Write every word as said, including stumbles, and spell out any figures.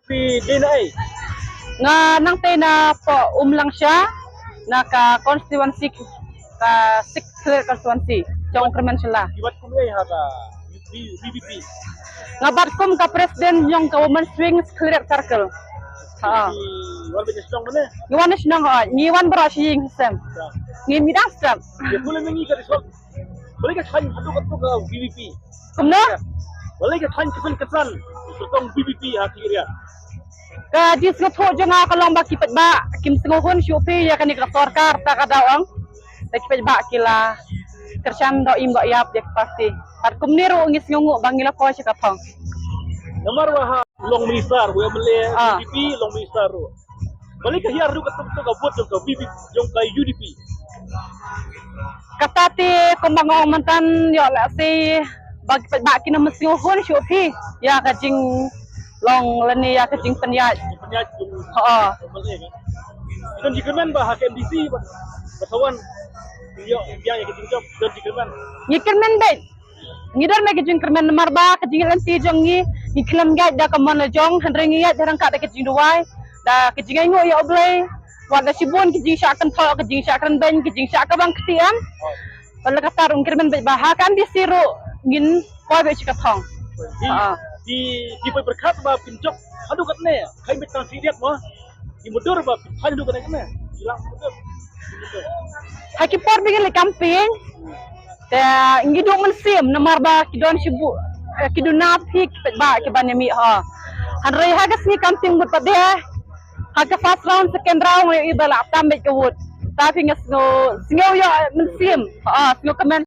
Phi dei na ei? Nga nang tei na pdeng Umlangsha, na ka constituency, ka six Khliehriat constituency jong Kyrmen Shylla. Ki bat kum ei ha ka VPP? Nga bat kum ka president jong ka Women's Wing Khliehriat Circle. Ha. Ngi wan beit shnong mane? Ngi wan shnong, ha. Ngi wan baroh shi ïing sem. Ngi midang step. Ïa pule ngi ka result. Balei ka thaiñ haduh katto ka VPP? Kumno? Balei ka thaiñ ka pynkyntang ka VPP ha Khliehriat? Ka jingsngewthuh jong nga ka long ba ki paidbah kim sngewhun shuh phi ïa kane ka sorkar, ta ka daw ong. Te ki paidbah ki la kyrshan doh im doh ïap ïa ka party. Bad kumne ruh ngi sngewnguh ba ngi la poi sha ka thong. Namar ba ha long minister, u MLA VPP long minister ruh. Balei ka hiar ruh katto katto ka vote jong ka VPP, jong ka UDP? Kata te kumba nga ong mynta, ïoh lehse ba ki paidbah kim sngewhun shuh phi ïa ka jinglong lane ïa ka jingpynïaid. Pynïaid jong, ha, MLA ka. Don jingkyrmen ba ha ka MDC ba, ba sa wan ïoh biang ïa ka jingjop, don jingkyrmen? Ngi kyrmen beit. Ngi don beit ka jingkyrmen namar ba ka jingïaid lynti jong ngi, ngi khlem ïaid da ka mon la jong, hynrei ngi ïaid da ryngkat da ka jingduwai, da ka jingainguh ïa U Blei. Wat la shibun ka jingshah kynthoh, ka jingshah kren beiñ, ka jingshah ka bang ktien. Wat la katta ruh ngi kyrmen beit ba ha ka MDC ruh ngin poi beit sha ka thong. Ki, ki, ki poi pyrkhat ba phin jop haduh katne, khai beit tang Khliehriat mo. Ki mudui ba phi thaw haduh katne, katne. Ki la mudui. Ha ki por ba ngi leit campaign, te ngi duh mynsiem namar ba ki don shibun, eh, ki duna phi ki paidbah kiban ïa mih, ha. Hynrei ha ka sngi campaign mut pat de, ha ka first round, second round, ngi ïohi ba la tam beit ka vote. Ta phi nga sngew, sngew ïoh mynsiem, ha, sngew kmen